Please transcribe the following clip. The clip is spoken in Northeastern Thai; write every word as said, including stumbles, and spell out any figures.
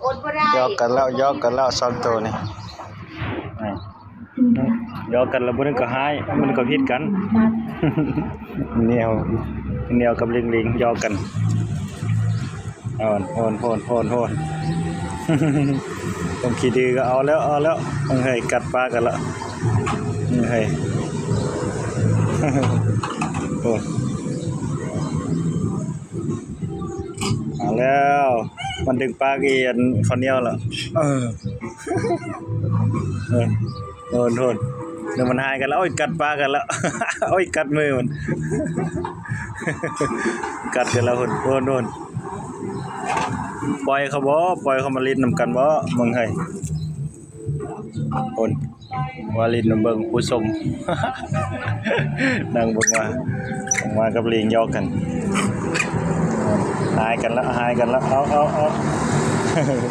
อดบ่ได้ หยอกกันแล้ว หยอกกันแล้ว สองตัวนี่ อ่า หยอกกันแล้ว บ่นึงก็หาย มันก็ผิดกัน เหนียว เหนียวกับลิงลิง หยอกกัน โอน โอน โอน โอน โอน ต้องขี้ดื้อก็เอาแล้ว เอาแล้ว เฮ้ย กัดปลากันละ เฮ้ย โอ้ มาแล้ว มันดึงปลาเอียนข้าวเหนียวแล้ว เออ เออ โทษ โทษ เดี๋ยวมันหายกันแล้ว โอ้ย กัดปลากันแล้ว โอ้ย กัดมือมัน กัดกันแล้ว โทษ โทษ โทษ ปล่อยเขาบ่ ปล่อยเขามาเล่นนำกันบ่ มึงเฮ้ย โทษ ว่าเล่นนำเบิ่งผู้ชม นั่งเบิ่งว่า มากับลิงหยอกกัน หายกันแล้ว หายกันแล้ว เอา เอา เอา